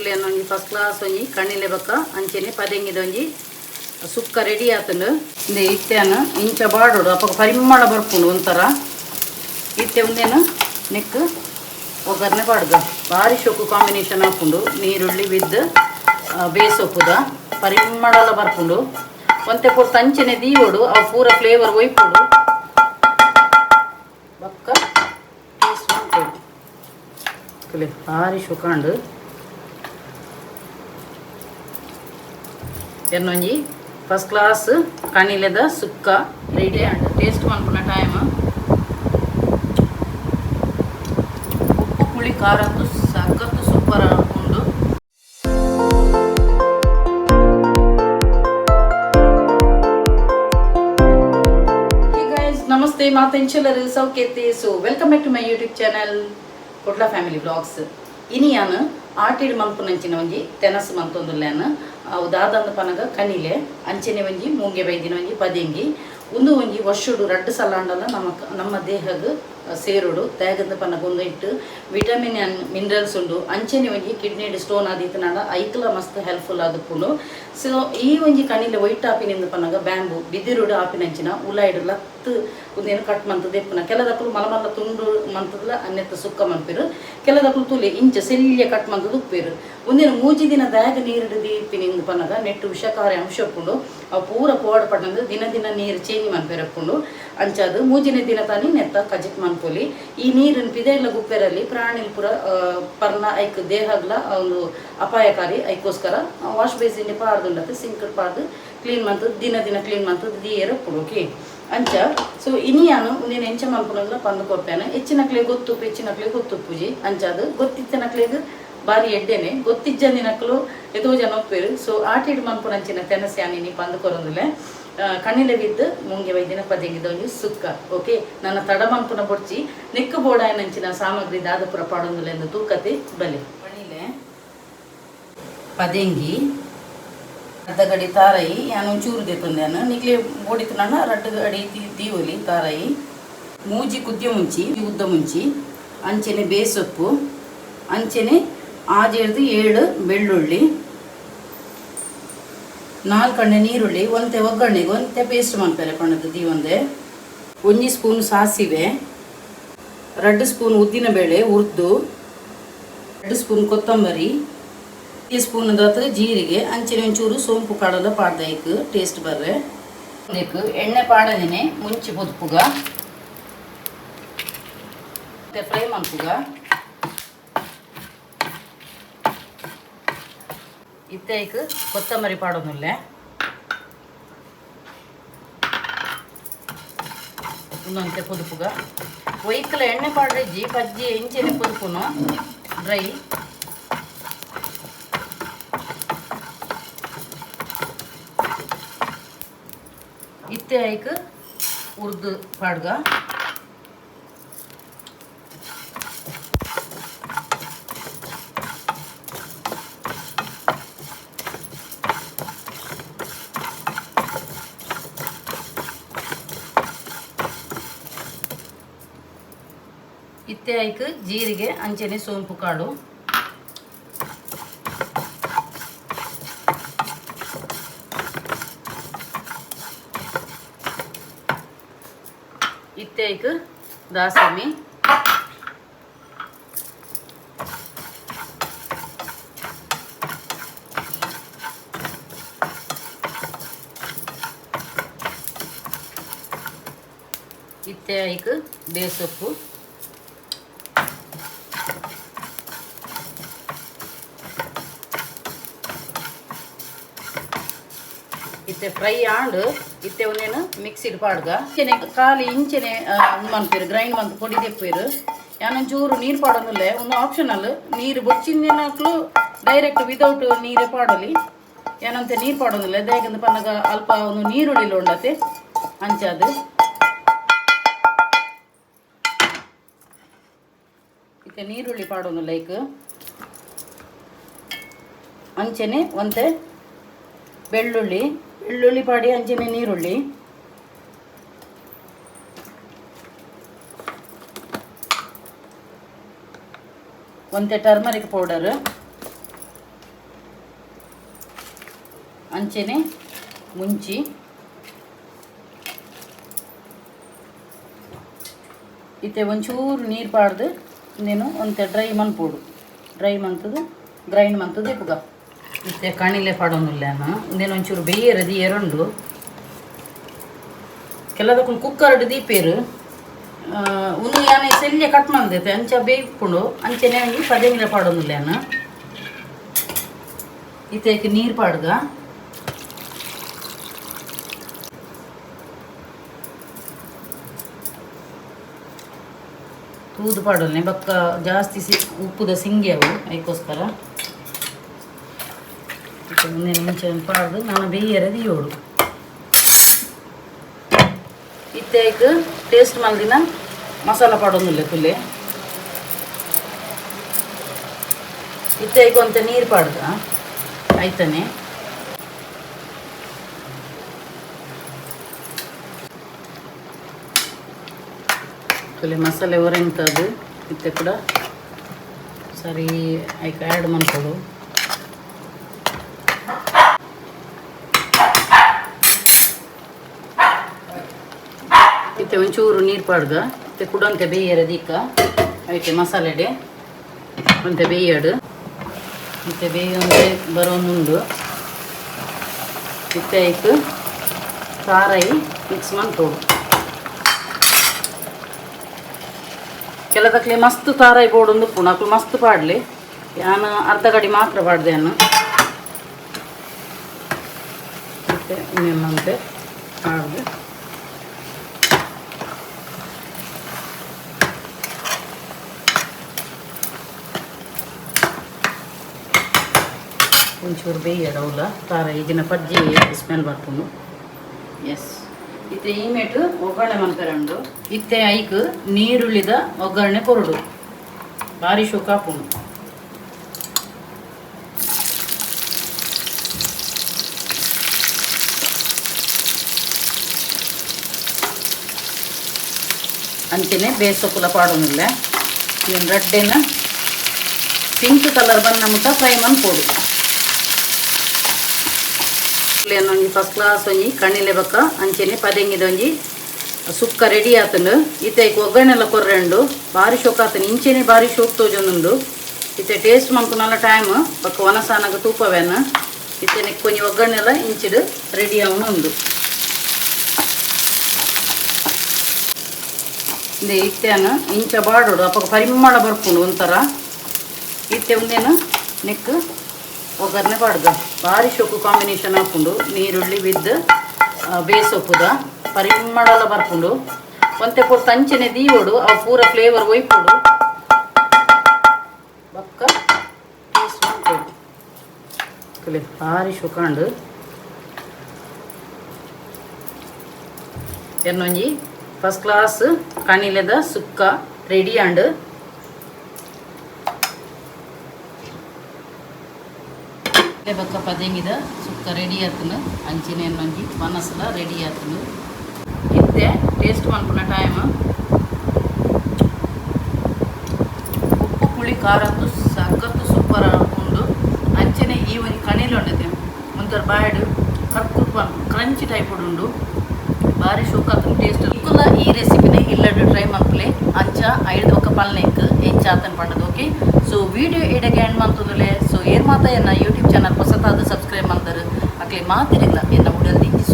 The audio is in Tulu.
ಒಂಜಿ ಫಸ್ಟ್ ಕ್ಲಾಸ್ ಒಂಜಿ ಕಣ್ಣಿಲೆ ಬೊಕ್ಕ ಅಂಚೆನೆ ಪದೆಂಗಿದ ಒಂಜಿ ಸುಕ್ಕ ರೆಡಿ ಆತುಂಡು. ಇಂದೆ ಇತ್ತೆನ ಇಂಚ ಬಾಡೋಡು ಅಪಗ ಪರಿಮಳ ಬರ್ಪುಂಡು ಒಂಥರ. ಇತ್ತೆ ಉಂದೇನು ನೆಕ್ ಒಗ್ಗರಣೆ ಪಾಡ್ದ ಬಾರಿ ಶೋಕು ಕಾಂಬಿನೇಷನ್ ಆಪುಂಡು. ನೀರುಳ್ಳಿ ವಿದ್ ಬೇಸೊಪ್ಪುದ ಪರಿಮಳಲ ಬರ್ಪುಂಡು. ಒಂತೆ ಪೊರ್ತು ಅಂಚೆನೆ ದೀವೊಡು, ಅವು ಪೂರ ಫ್ಲೇವರ್ ಒಯ್ಪೊಡು ಬೊಕ್ಕ ಟೇಸ್ಟ್ ಮಲ್ಪೊಡು. ಬಾರಿ ಶೋಕಾಂಡು. ಎನ್ನೊಂಜಿ ಫಸ್ಟ್ ಕ್ಲಾಸ್ ಕಣಿಲೆದ ಸುಕ್ಕ ರೆಡಿ ಆಂಡ್. ಟೇಸ್ಟ್ ಮಲ್ಪುನ ಟೈಮ್. ಉಪ್ಪು ಪುಳಿ ಖಾರ ಅಂತೂ ಸಖತ್ತು ಸೂಪರ್ ಉಂಡು. Hey guys, namaste ಮಾತೆಂಚಲರು ಸೌಖ್ಯತೆ. So welcome back to my YouTube channel Kudla family vlogs. ಇನಿಯಾನ್ ಆಟಿಡ್ ಮಲ್ಪುನಂಚಿನ ಒಂಜಿ ತೆನಸು ಮಂತೊಂದುಲ್ಲೇನು. ಅವು ದಾದಂದು ಪನಗ ಕನಿಲೆ ಅಂಚನೆ ಒಂಜಿ ಮೂಂಗೆ ಬೈದಿನ ಒಂಜಿ ಪದೆಂಗಿ. ಉಂದು ಒಂಜಿ ವರ್ಷಡು ರಡ್ಡ್ ಸಲ ಆಂಡಲ ನಮ್ಮ ನಮ್ಮ ದೇಹಗ್ ಸೇರುಡು. ದಾಯೆಗಂದ್ ಪನಗ ಉಂದು ಇಟ್ಟು ವಿಟಮಿನ್ ಆ್ಯಂಡ್ ಮಿನರಲ್ಸ್ ಉಂಡು. ಅಂಚನೆ ಒಂಜಿ ಕಿಡ್ನಿ ಸ್ಟೋನ್ ಆದಿತ್ತುಂಡ ಐಕ್ಲ ಮಸ್ತ್ ಹೆಲ್ಪ್ಫುಲ್ ಆದುಪ್ಪುಂಡು. ಸೊ ಈ ಒಂಜಿ ಕಣಿಲೆ ಒಯ್ಟ್ ಆಪಿನಿಂದ್ ಪನಗ ಬ್ಯಾಂಬು ಬಿದಿರುಡು ಆಪಿನಂಚಿನ ಉಲಾಯಿಡ್ ಲತ್ತ್ ಉಂದೆನ್ ಕಟ್ ಮಂತ್ ದೆಪ್ಪುನ. ಕೆಲದಕುಲು ಮಲ್ಲ ಮಲ್ಲ ತುಂಡು ಮಂತುದ್ಲ ಅನ್ನೆತ್ತ ಸುಕ್ಕ ಮನ್ಪೆರ್. ಕೆಲದಕುಲು ತೂಲೆ ಇಂಚ ಸೆಲ್ಯ ಕಟ್ ಮಂತುದು ಉಪ್ಪೆರ್. ಉಂದೆನ್ ಮೂಜಿ ದಿನ ದಾಯೆಗ್ ನೀರುಡು ದೀಪಿನಿಂದ್ ಪನಗ ನೆಟ್ಟ್ ವಿಷಕಾರಿ ಅಂಶ ಉಪ್ಪುಂಡು. ಅವು ಪೂರ ಪೋವಡ್ ಪಂಡಂದು ದಿನ ದಿನ ನೀರು ಚೇಂಜ್ ಮನ್ಪೆರೆ ಉಪ್ಪುಂಡು. ಅಂಚಾದ್ ಮೂಜಿನೇ ದಿನ ತಾನಿ ನೆತ್ತ ಕಜಿಪ್ ಮನ್ಪೊಲಿ. ಈ ನೀರುನ್ ಪಿದೈಲ ಗುಪ್ಪೆರಲ್ಲಿ ಪ್ರಾಣಿಲ್ ಪೂರ ಪರ್ನ ಐಕ್ ದೇಹಗ್ಲ ಒಂದು ಅಪಾಯಕಾರಿ. ಐಕೋಸ್ಕರ ವಾಶ್ ಬೇಸಿನ್ ಪಾಡ್ದುಂಡತೆ ಸಿಂಕ್ ಪಾಡ್ದು ಕ್ಲೀನ್ ಮಂತ್ ದಿನ ದಿನ ಕ್ಲೀನ್ ಮಂತ್ ದೀಯೆರೆ ಉಪ್ಪುಂಡು. ಓಕೆ, ಅಂಚ ಸೊ ಇನಿಯಾನು ಉಂದೆನ್ ಎಂಚ ಮನ್ಪುನಂದ್ಲ ಪಂದ್ ಕೊರ್ಪೇನೆ. ಹೆಚ್ಚಿನಕ್ಲೆಗ್ ಗೊತ್ತುಪ್ಪು, ಹೆಚ್ಚಿನಕ್ಲೆಗ್ ಗೊತ್ತುಪ್ಪುಜಿ. ಅಂಚಾದ್ ಗೊತ್ತಿತ್ತಿನಕ್ಲೆಗ್ ಬಾರಿ ಎಡ್ಡೆನೆ, ಗೊತ್ತಿಜ್ಜಂದಿನಕ್ಲು ಏತೋ ಜನ ಉಪ್ಪೆರ್. ಸೊ ಆಟಿಡ್ ಮನ್ಪುನಂಚಿನ ತೆನಸ್ ಯಾನ್ ಇನಿ ಪಂದ್ ಕೊರೊಂದುಲ್ಲೆ. ಕಣ್ಣಿಲೆ ಬಿದ್ದು ಮುಂಗೆ ವೈದಿನ ಪದೆಂಗಿದ ಒಂಜಿ ಸುಕ್ಕ. ಓಕೆ, ನನ್ನ ತಡ ಮನ್ಪುನ ಬೊಡ್ಚಿ. ನೆಕ್ಕ್ ಬೋಡಾಯಿನಂಚಿನ ಸಾಮಗ್ರಿ ದಾದ ಪೂರ ಪಾಡೊಂದುಲ್ಲೆ ಎಂದು ತೂಕತೆ ಬಲೆ. ಕಣಿಲೆ ಪದೆಂಗಿ, ಅರ್ಧ ಗಡಿ ತಾರಯಿ, ಯಾನ್ ಒಂಚೂರು ದೆತ್ತೊಂದೇನು. ನಿಕ್ಲೆ ಬೋಡಿತ್ತುಂಡ ರಡ್ಡ್ ಗಡಿ ದೀವೊಲಿ ತಾರಯಿ. ಮೂಜಿ ಕುದ್ಯ ಮುಂಚಿ, ಉದ್ದ ಮುಂಚಿ, ಅಂಚೆನೆ ಬೇಸೊಪ್ಪು, ಅಂಚೆನೆ ಆಜೆರ್ದು ಏಳು ಬೆಳ್ಳುಳ್ಳಿ, ನಾಲ್ಕಣ್ಣೆ ನೀರುಳ್ಳಿ, ಒಂತೆ ಒಗ್ಗರಣೆಗೆ ಒಂತೆ ಪೇಸ್ಟ್ ಮನ್ಪೆರೆ ಪಂಡದು ದೀವೊಂದೆ. ಒಂಜಿ ಸ್ಪೂನ್ ಸಾಸಿವೆ, 2 ಸ್ಪೂನ್ ಉದ್ದಿನ ಬೇಳೆ ಉರ್ದು, 2 ಸ್ಪೂನ್ ಕೊತ್ತಂಬರಿ, ಸ್ಪೂನ್ ದಾತ್ ಜೀರಿಗೆ, ಅಂಚನೆ ಒಂಚೂರು ಸೋಂಪು ಕಾಡಲ ಪಾಡ್ದೈಕ್ ಟೇಸ್ಟ್ ಬರ್ರೆ. ಇದಕ್ಕೆ ಎಣ್ಣೆ ಪಾಡದಿನಿ ಮುಂಚಿ ಪೊದುಪುಗ, ಮತ್ತೆ ಫ್ರೈ ಮನ್ಪುಗ. ಇತ್ತೈಕ್ ಕೊತ್ತಂಬರಿ ಪಾಡೊಂದುಲ್ಲೆ. ಒಂದೊಂತೆ ಪೊದುಪುಗ. ಒಯ್ಕಲ ಎಣ್ಣೆ ಪಾಡ್ರಿಜ್ಜಿ, ಪಜ್ಜಿ ಇಂಚೆನೆ ಪೊದುಪುನು ಡ್ರೈ. ಇತ್ತೆ ಐಕ್ ಉರ್ದು ಪಾಡ್ಗ. ಇತ್ತೆ ಐಕ್ ಜೀರಿಗೆ ಅಂಚೆನೆ ಸೋಂಪು ಕಾಳು. ಇತ್ತೆ ಐಕ್ ದಾಸಮಿ, ಇತ್ತೆ ಐಕ್ ಬೇಸೊಪ್ಪು. ಇತ್ತೆ ಫ್ರೈ ಆಂಡ್. ಇತ್ತೆ ಒಂದೇನು ಮಿಕ್ಸಿಡ್ ಪಾಡ್ಗ. ಇಂಚೆನೆ ಖಾಲಿ ಇಂಚೆನೆ ಮನ್ಪೆರ್, ಗ್ರೈಂಡ್ ಮಂತ್ ಪೊಡಿ ದೆಪ್ಪೆರ್. ಯಾನೊಂಚೂರು ನೀರು ಪಾಡೊಂದುಲ್ಲೆ. ಒಂದು ಆಪ್ಷನಲ್. ನೀರು ಬೊಚ್ಚಿಂದಿನಕ್ಲು ಡೈರೆಕ್ಟ್ ವಿತೌಟ್ ನೀರೇ ಪಾಡೊಲಿ. ಯಾನಂತೆ ನೀರು ಪಾಡೊಂದುಲ್ಲೆ. ದಾಯೆಗಂದ್ ಪನ್ನಗ ಅಲ್ಪ ಒಂದು ನೀರುಳ್ಳಿಲು ಉಂಡತೆ ಅಂಚಾದ್. ಇತ್ತೆ ನೀರುಳ್ಳಿ ಪಾಡೊಂದುಲ್ಲೆ ಐಕ್. ಅಂಚೆನೆ ಒಂತೆ ಬೆಳ್ಳುಳ್ಳಿ, ಬೆಳ್ಳುಳ್ಳಿ ಪಾಡಿ ಅಂಚೆನೆ ನೀರುಳ್ಳಿ. ಒಂತೆ ಟರ್ಮರಿಕ್ ಪೌಡರ್. ಅಂಚೆನೆ ಮುಂಚಿ ಇತ್ತೆ ಒಂಚೂರು ನೀರು ಪಾಡ್ದು ನೀನು ಒಂತೆ ಡ್ರೈ ಮನ್ಪೋಡು. ಡ್ರೈ ಮಂತದು ಗ್ರೈಂಡ್ ಮಂತದು ಇಪ್ಪುಗ. ಇತ್ತೆ ಕಣಿಲೆ ಪಾಡೊಂದುಲ್ಲೆ ಇಂದೇನು ಒಂಚೂರು ಬೇಯರದಿ ಎರೊಂಡು ಕೆಲದಕ್ಕೂ ಕುಕ್ಕರ್ಡ್ ದೀಪೇರು ಉಂದು ಯಾನೆ ಸೆಲ್ಯ ಕಟ್ ಮಂದೈತೆ ಅಂಚ ಬೇಯ್ಪುಂಡು ಅಂಚೆನೆ ಒಂಜಿ ಪದೆಂಗಿಲೆ ಪಾಡೊಂದುಲ್ಲೆ ಇತ್ತೆ ನೀರು ಪಾಡ್ಗ. ತೂದು ಪಾಡೊಲ್ನೆ ಬೊಕ್ಕ ಜಾಸ್ತಿ ಸಿ ಉಪ್ಪುದ ಸಿಂಗೆ ಅವು ಐಕೋಸ್ಕರ ಮುಂದೆ ಮುಂಚೆ ಪಾಡ್ದು ನಾನು ಬೇಯರೆ ದಿಯೋಡು. ಇತ್ತೆ ಐಕ್ ಟೇಸ್ಟ್ ಮಲ್ದಿನ ಮಸಾಲ ಪಾಡೊಂದುಲ್ಲೆ ಕುಲ್ಲೆ. ಇತ್ತೆ ಐಕ್ ಒಂತೆ ನೀರು ಪಾಡ್ದ ಐತನೆ. ಕುಲೆ ಮಸಾಲೆ ಒರೆಂತದು ಇತ್ತೆ ಕೂಡ ಸರಿ ಐಕ್ ಆ್ಯಡ್ ಮನ್ಪೊಡು. ಇತ್ತೆ ಒಂಚೂರು ನೀರು ಪಾಡ್ಗ. ಇತ್ತೆ ಕುಡಂತೆ ಬೇಯರೆ ದೀಕ ಐತೆ ಮಸಾಲೆಡೆ ಒಂತೆ ಬೇಯಡು. ಇತ್ತೆ ಬೇಯೊಂದೆ ಬರೋನುಂಡು. ಇತ್ತೆ ಐಕ್ ತಾರೈ ಮಿಕ್ಸ್ ಮನ್ಪೊಡು. ಕೆಲದಕ್ಲೆ ಮಸ್ತ್ ತಾರಾಯಿ ಬೋಡೊಂದು ಉಪ್ಪುಂಡು ಅಕ್ಲು ಮಸ್ತ್ ಪಾಡ್ಲಿ. ಯಾನ್ ಅರ್ಧ ಗಡಿ ಮಾತ್ರ ಪಾಡ್ದೆ ಯಾನ್. ಇತ್ತೆ ಇನ್ನೇನಂತೆ ಪಾಡ್ದು ಒಂಚೂರು ಬೇಯಡವುಲ ತಾರಾಯಿ ಇದಿನ ಪಜ್ಜಿ ಸ್ಮೆಲ್ ಬರ್ಪುಂಡು. ಎಸ್ ಇತ್ತೆ ಈ ಮೇಟ್ ಒಗ್ಗರಣೆ ಮನ್ಪೆರೆ ಉಂಡು. ಇತ್ತೆ ಐಕ್ ನೀರುಳ್ಳಿದ ಒಗ್ಗರಣೆ ಕೊರಡು ಭಾರಿ ಶೋಕ ಆಪುಂಡು. ಅಂಚೆನೆ ಬೇಸೊಪ್ಪುಲ ಪಾಡೊಂದಿಲ್ಲ ಇನ್ ರಡ್ಡೆನ ಪಿಂಕ್ ಕಲರ್ ಬಣ್ಣ ಮುಟ್ಟ ಫ್ರೈ ಮನ್ಪೊಡು. ಒಂಜಿ ಫಸ್ಟ್ ಕ್ಲಾಸ್ ಒಂಜಿ ಕಣಿಲೆ ಬೊಕ್ಕ ಅಂಚೆನೆ ಪದೆಂಗಿದ ಒಂಜಿ ಸುಕ್ಕ ರೆಡಿ ಆತುಂಡು. ಇತ್ತೆ ಐಕ್ ಒಗ್ಗರಣೆಲ ಕೊರ್ರೆಂಡು ಭಾರಿ ಶೋಕ್ ಆತುಂಡು. ಇಂಚೆನೆ ಭಾರಿ ಶೋಕ್ ತೋಜೊಂದುಂಡು. ಇತ್ತೆ ಟೇಸ್ಟ್ ಮನ್ಪುನಲ ಟೈಮ್ ಬೊಕ್ಕ ವನಸಾನಗ ತೂಪವೇನ. ಇತ್ತೆ ನೆಕ್ಕ್ ಒಂಜಿ ಒಗ್ಗರಣೆಲ ಇಂಚಿಡ್ ರೆಡಿ ಆವೊಂದು ಉಂಡು. ಇಂದೆ ಇತ್ತೆನ ಇಂಚ ಬಾಡೋಡು ಅಪಗ ಪರಿಮಳ ಬರ್ಪುಂಡು ಒಂಥರ. ಇತ್ತೆ ಉಂದೇನು ನೆಕ್ಕ್ ಒಗ್ಗರಣೆ ಪಾಡ್ದ ಭಾರಿ ಶೋಕು ಕಾಂಬಿನೇಷನ್ ಆಪುಂಡು. ನೀರುಳ್ಳಿ ವಿದ್ ಬೇಸೊಪ್ಪುದ ಪರಿಮಳಲ ಬರ್ಪುಂಡು. ಒಂತೆ ಪೊರ್ತು ಅಂಚೆನೆ ದೀವೊಡು ಅವು ಪೂರ ಫ್ಲೇವರ್ ಒಯ್ಪೊಡು ಬೊಕ್ಕ ಟೇಸ್ಟ್ ಮನ್ಪೊಡು. ಕುಲೆ ಭಾರಿ ಶೋಕಾಂಡು. ಎನ್ನೊಂಜಿ ಫಸ್ಟ್ ಕ್ಲಾಸ್ ಕಣಿಲೆದ ಸುಕ್ಕ ರೆಡಿ ಆಂಡ್. ಬೊಕ್ಕ ಪದೆಂಗಿದ ಸುಕ್ಕ ರೆಡಿ ಆತುಂಡು. ಅಂಚೆನೆ ಒಂಜಿ ವನಸುಲ ರೆಡಿ ಆತುಂಡು. ಇತ್ತೆ ಟೇಸ್ಟ್ ಮನ್ಪುನ ಟೈಮ್. ಉಪ್ಪು ಪುಳಿ ಖಾರ ಅಂತೂ ಸಖತ್ತು ಸೂಪರ್ ಉಂಡು. ಅಂಚೆನೆ ಈ ಒಂಜಿ ಕಣಿಲೆ ಉಂಡತೆ ಒಂಥರ ಬಾಯ್ಡ್ ಕರ್ಕುರ್ ಕ್ರಂಚಿ ಟೈಪ್ ಉಂಡು. ಭಾರಿ ಶೋಕ್ ಆತುಂಡು ಟೇಸ್ಟ್. ಇಕ್ಕುಲ ಈ ರೆಸಿಪಿನ ಇಲ್ಲಡ್ ಟ್ರೈ ಮನ್ಪುಲೆ. ಅಂಚ ಐದು ಒಕ್ಕ ಪಲ್ನೆಕ್ ಎಂಚ ಆತನ್ ಪಂಡದು. ಓಕೆ ಸೊ ವಿಡಿಯೋ ಇಡಗೆ ಎಂಡ್ ಮಂತುಂದುಲೆ. ಸೊ ಏರ್ ಮಾತ ಎನ್ನ ಯೂಟ್ಯೂಬ್ ಚಾನಲ್ ಹೊಸತಾದ ಸಬ್ಸ್ಕ್ರೈಬ್ ಮಂದರು ಅಕ್ಲೆ ಮಾತಿರಿಲ್ಲ ಎನ್ನ ಉಡಲ್ ದಿಂಜಿ